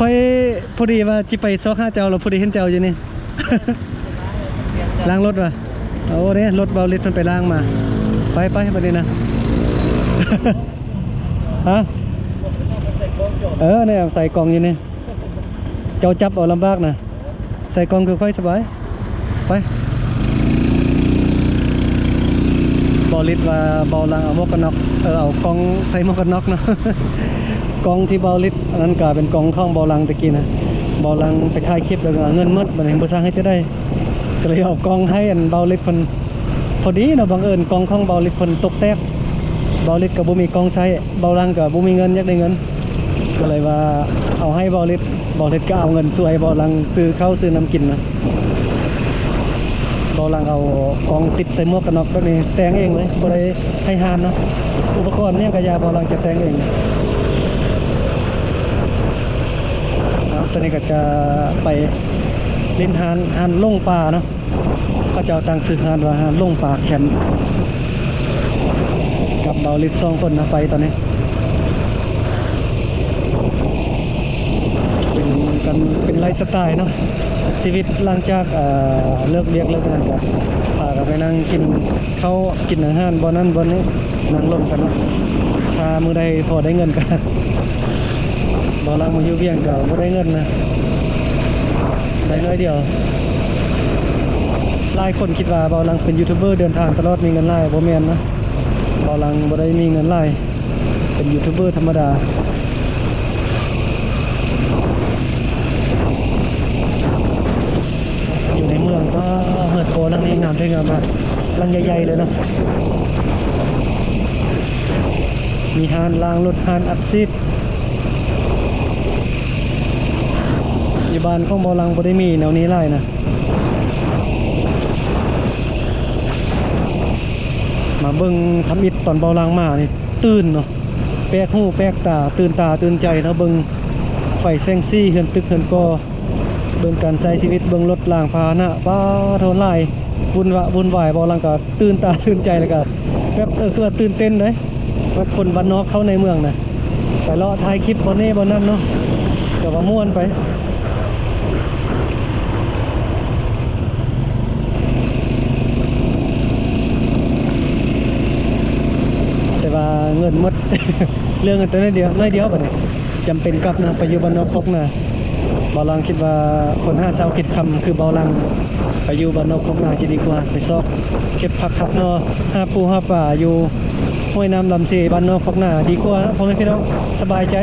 ຂ້ອຍພໍດີວ່າຊິໄປຊອກຫາເຈົ້າ ແລ້ວພໍດີເຫັນເຈົ້າຢູ່ນີ້ ລ້າງລົດວ່າ. ໂອ້ ເດ້ ລົດເບົາລິດເພິ່ນໄປລ້າງມາ. ໄປໆ ບັດນີ້ນະ. ຮະ? ເອີ ແນວໃສ່ກ່ອງຢູ່ນີ້ ເຈົ້າຈັບເອົາລຳບາກນະ. ໃສ່ກ່ອງຄືຂ້ອຍສະບາຍ. ໄປ ເບົາລິດວ່າເບົາລັງເອົາໝວກກັນນັອກ ເອີ ເອົາກ່ອງໃສ່ໝວກກັນນັອກເນາະ. ກ່ອງທີ່ເບົາລິດ ອັນນັ້ນກະເປັນກ່ອງຂອງເບົາລັງແຕ່ກີ້ນະ. ເບົາລັງໄປຖ່າຍຄລິບແລ້ວກະເງິນໝົດ ບັດນີ້ບໍ່ຊ່າງເຮັດຈັ່ງໃດ ກະເລີຍເອົາກ່ອງໃຫ້ອັນເບົາລິດເພິ່ນ. ພໍດີເນາະ ບັງເອີນກ່ອງຂອງເບົາລິດເພິ່ນຕົກແຕກ ເບົາລິດກະບໍ່ມີກ່ອງໃຊ້ ເບົາລັງກະບໍ່ມີເງິນ ຢາກໄດ້ເງິນ ກະເລີຍວ່າເອົາໃຫ້ເບົາລິດ. ເບົາລິດກະເອົາເງິນຊ່ວຍເບົາລັງຊື້ເຂົ້າຊື້ນ້ຳກິນນະ. ເບົາລັງເອົາກ່ອງຕິດໃສ່ໝວກກັນນັອກແບບນີ້ ແຕ່ງເອງເລີຍ ບໍ່ໄດ້ໃຫ້ຮ້ານເນາະ. ອຸປະກອນຫຍັງກະຢ່າ ເບົາລັງຈະແຕ່ງເອງ. ຕອນນີ້ກະຈະໄປຫຼິ້ນຮ້ານ ຮ້ານຫຼົງປ່າເນາະ. ເຂົາເຈົ້າຕັ້ງຊື່ຮ້ານວ່າຮ້ານຫຼົງປ່າແຄມ ກັບເບົາລິດສອງຄົນນະ ໄປຕອນນີ້. ເປັນການ ເປັນໄລຟ໌ສະໄຕລ໌ເນາະ ຊີວິດຫຼັງຈາກ ເອີ ເລີກວຽກເລີກງານ ກະພາກັນໄປນັ່ງກິນເຂົ້າ ກິນອາຫານບ່ອນນັ້ນບ່ອນນີ້ ນັ່ງລົມກັນເນາະ. ຖ້າມື້ໃດພໍໄດ້ເງິນກະ ບໍ່ລັງມາຢູ່ວຽງກະບໍ່ໄດ້ເງິນນະ ໄດ້ໜ້ອຍດຽວ. ຫຼາຍຄົນຄິດວ່າເບົາລັງເປັນຢູທູບເບີເດີນທາງຕະຫຼອດ ມີເງິນຫຼາຍ ບໍ່ແມ່ນນະ. ເບົາລັງບໍ່ໄດ້ມີເງິນຫຼາຍ ເປັນຢູທູບເບີທຳມະດາ. ຢູ່ໃນເມືອງ ປາ ເຮືອນກໍຫຼັງນີ້ງາມແທ້ງາມວ່າ ຫຼັງໃຫຍ່ໆເລີຍເນາະ. ມີຮ້ານລ້າງລົດ ຮ້ານອັດຊີດ. ຢູ່ບ້ານຂອງເບົາລັງບໍ່ໄດ້ມີແນວນີ້ຫຼາຍນະ. ມາເບິ່ງທຳອິດຕອນເບົາລັງມານີ້ ຕື່ນເນາະ ແປກຫູແປກຕາ ຕື່ນຕາຕື່ນໃຈເນາະ. ເບິ່ງໄຟແສງສີ ເຮືອນຕຶກເຮືອນກໍ ເບິ່ງການໃຊ້ຊີວິດ ເບິ່ງລົດລາງພາຫະນະ ປາໂທ ຫຼາຍ ວຸ້ນວະວຸ້ນວາຍ. ເບົາລັງກະຕື່ນຕາຕື່ນໃຈ ແລ້ວກະແບບ ເອີ ຄືວ່າຕື່ນເຕັ້ນເດ້ ແບບຄົນບ້ານນອກເຂົ້າໃນເມືອງນະ ໄປເລາະຖ່າຍຄລິບບ່ອນນີ້ບ່ອນນັ້ນເນາະ ກະວ່າມ່ວນໄປ. ແຕ່ວ່າເງິນໝົດ ເຫຼືອເງິນແຕ່ໜ້ອຍດຽວ ໜ້ອຍດຽວ ບາດນີ້ຈຳເປັນກັບນະ ໄປຢູ່ບ້ານນອກຄອກນາ. ເບົາລັງຄິດວ່າຄົນຫາເຊົ້າກິນຄ່ຳຄືເບົາລັງ ໄປຢູ່ບ້ານນອກຄອກນາຈະດີກວ່າ ໄປຊອກເກັບຜັກຫັກໜໍ່ ຫາປູຫາປາຢູ່ຫ້ວຍນ້ຳລຳເຊ ບ້ານນອກຄອກນາດີກວ່າເນາະ ພໍ່ແມ່ພີ່ນ້ອງ ສະບາຍໃຈ.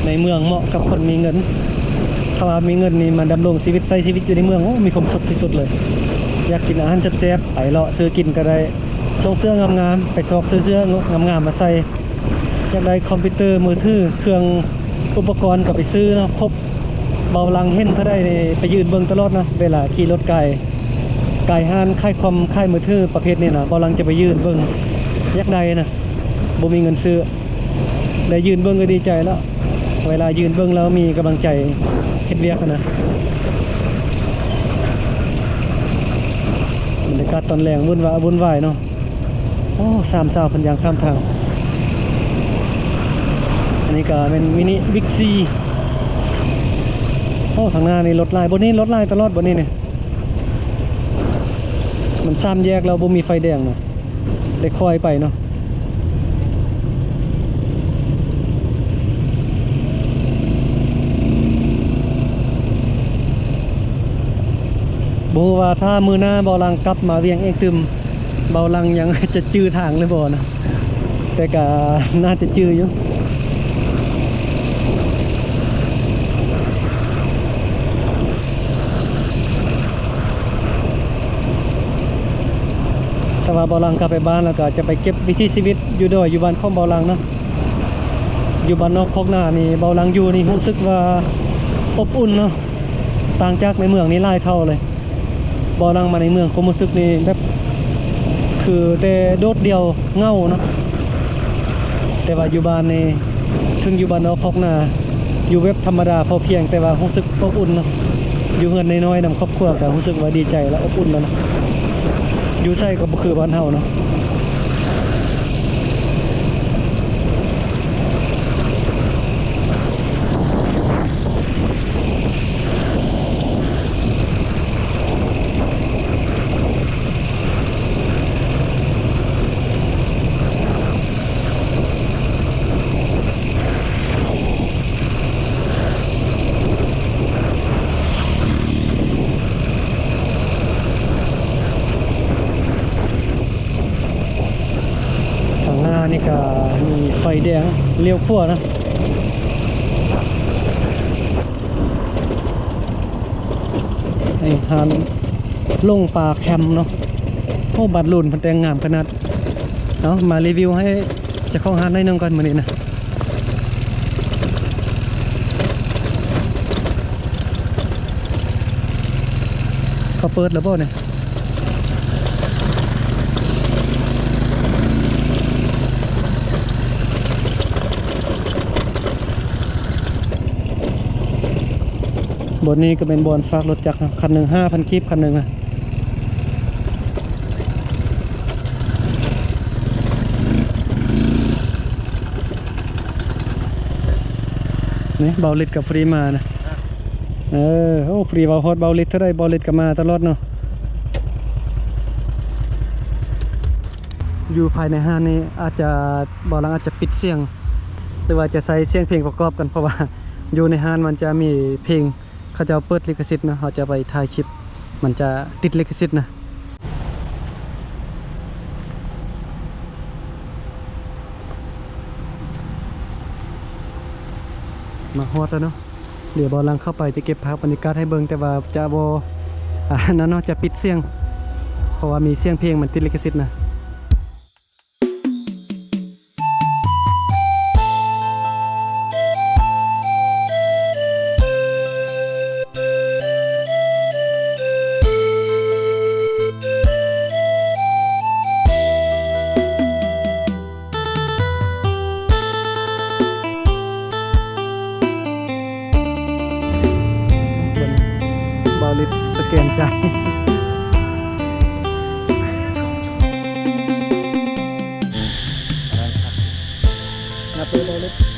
ໃນເມືອງເໝາະກັບຄົນມີເງິນ. ຖ້າວ່າມີເງິນນີ້ມາດຳລົງຊີວິດ ໃຊ້ຊີວິດຢູ່ໃນເມືອງ ໂອ້ ມີຄວາມສຸກທີ່ສຸດເລີຍ. ຢາກກິນອາຫານແຊບໆ ໄປເລາະຊື້ກິນກະໄດ້ ສົ່ງເສື້ອງາມໆ ໄປຊອກຊື້ເສື້ອງາມໆມາໃສ່. ຢາກໄດ້ຄອມພິວເຕີ ມືຖື ເຄື່ອງ ອຸປະກອນກະໄປຊື້ເນາະ ຄົບ. ເບົາລັງເຫັນເທົ່າໃດນີ້ໄປຢືນເບິ່ງຕະຫຼອດນະ ເວລາຂີ່ລົດກາຍ ກາຍຮ້ານຂາຍຄອມ ຂາຍມືຖືປະເພດນີ້ນະ ເບົາລັງຈະໄປຢືນເບິ່ງ ຢາກໄດ້ນະ ບໍ່ມີເງິນຊື້ ໄດ້ຢືນເບິ່ງກະດີໃຈແລ້ວ. ເວລາຢືນເບິ່ງແລ້ວມີກຳລັງໃຈເຮັດວຽກຫັ້ນນະ. ບັນຍາກາດຕອນແລງວຸ້ນວະວຸ້ນວາຍເນາະ. ໂອ້ ສາມສາວເພິ່ນຍ່າງຂ້າມທາງ. ອັນນີ້ກະແມ່ນມິນິບິກຊີ. ໂອ້ ທາງໜ້ານີ້ລົດຫຼາຍ ບ່ອນນີ້ລົດຫຼາຍຕະຫຼອດ ບ່ອນນີ້ນີ້ ມັນສາມແຍກແລ້ວບໍ່ມີໄຟແດງນະ ໄດ້ຄ່ອຍໄປເນາະ. ບໍ່ຮູ້ວ່າຖ້າມື້ໜ້າເບົາລັງກັບມາວຽງອີກຕື່ມ ເບົາລັງຍັງຈະຈື່ທາງຫຼືບໍ່ນະ ແຕ່ກະໜ້າຈະຈື່ຢູ່. ຖ້າວ່າເບົາລັງກັບໄປບ້ານແລ້ວກະຈະໄປເກັບວິຖີຊີວິດຢູ່ດອຍ ຢູ່ບ້ານຂອງເບົາລັງເນາະ. ຢູ່ບ້ານນອກຄອກນານີ້ ເບົາລັງຢູ່ນີ້ຮູ້ສຶກວ່າອົບອຸ່ນເນາະ ຕ່າງຈາກໃນເມືອງນີ້ຫຼາຍເທົ່າເລີຍ. ເບົາລັງມາໃນເມືອງຄວາມຮູ້ສຶກນີ້ແບບ ຄືແຕ່ໂດດດ່ຽວເຫງົາເນາະ. ແຕ່ວ່າຢູ່ບ້ານນີ້ ເຖິງຢູ່ບ້ານນອກຄອກນາ ຢູ່ແບບທຳມະດາພໍພຽງ ແຕ່ວ່າຮູ້ສຶກອົບອຸ່ນເນາະ. ຢູ່ເຮືອນນ້ອຍໆນຳຄອບຄົວກະຮູ້ສຶກວ່າດີໃຈ ແລະ ອົບອຸ່ນແລ້ວເນາະ. ຢູ່ໃສກະບໍ່ຄືບ້ານເຮົາເນາະ. ກະມີໄຟແດງລ້ຽວຂວານະ. ໃນຮ້ານຫຼົງປ່າແຄມເນາະ. ໂອ້ ບາດລູນເພິ່ນແຕ່ງງາມຂະໜາດ. ເອົາ ມາຣີວິວໃຫ້ເຈົ້າຂອງຮ້ານໜ້ອຍໜຶ່ງກ່ອນມື້ນີ້ນະ. ເຂົາເປີດແລ້ວບໍ່ນີ້? ບ່ອນນີ້ກໍແມ່ນບ່ອນຝາກລົດຈັກເນາະ, ຄັນໜຶ່ງຫ້າພັນກີບ ຄັນໜຶ່ງນະ. ນີ້ ເບົາລິດກໍພໍດີມານະ. ເອີ ໂອ້ ພໍດີເວົ້າຮອດເບົາລິດເທົ່າໃດ ເບົາລິດກໍມາຕະຫຼອດເນາະ. ຢູ່ພາຍໃນຮ້ານນີ້ອາດຈະ ເບົາຫຼັງອາດຈະປິດສຽງ ຫຼືວ່າຈະໃສ່ສຽງເພງປະກອບກັນ ເພາະວ່າຢູ່ໃນຮ້ານມັນຈະມີເພງ ເຂົາເຈົ້າເປີດລິຂະສິດເນາະ, ເຮົາຈະໄປຖ່າຍຄລິບ ມັນຈະຕິດລິຂະສິດນະ. ມາຮອດແລ້ວເນາະ. ດຽວເບົາຫຼັງເຂົ້າໄປຈະເກັບພາບບັນຍາກາດໃຫ້ເບິ່ງ ແຕ່ວ່າຈະບໍ່ ອາ ນັ້ນເນາະ, ຈະປິດສຽງ ເພາະວ່າມີສຽງເພງ ມັນຕິດລິຂະສິດນະ. ເບົາລິດສະແກນຈ່າຍ. ນັບເລີຍ ເບົາລິດ.